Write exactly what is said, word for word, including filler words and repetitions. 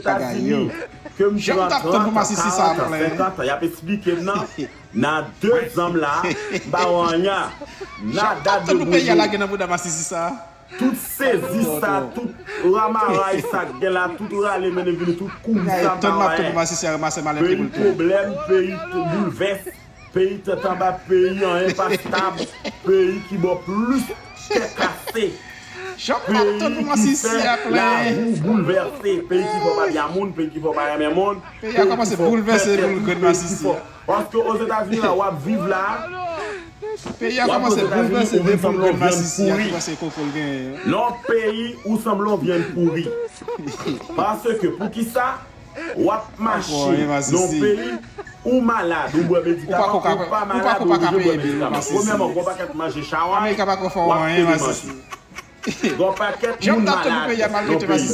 Etazini, ke m te nan trant an, karant an, senkant an, y ap esplike m nan, nan de zan m la, m pa wè anyen. Nada de bozo. Tout sezi sa, tout ramaray sa k gen la, tout rale mennen vini, tout kouri sa, m pa wè anyen. Peyi pwoblèm, peyi boulvès. Peyi tèt anba, peyi anyen pa stab, peyi ki ba w plis kè kase, peyi ki fè lari boulvèse, peyi ki fè w pa byen moun, peyi ki fè w pa renmen moun, peyi ki fè w pè tèt ou, peyi ki fè w. Paske Ozetazini la w ap viv la, w ap Ozetazini ou vin sanble w vyann pouri. Non, peyi ou sanble w vyann pouri. Paske poukisa? W ap mache nan yon peyi, ou malad, ou bwè medikaman, ou pa malad, ou oblije bwè medikaman. Premyèman, gwo pakèt manje chawany, w ap pede manje. Gwo pakèt moun malad nan peyi.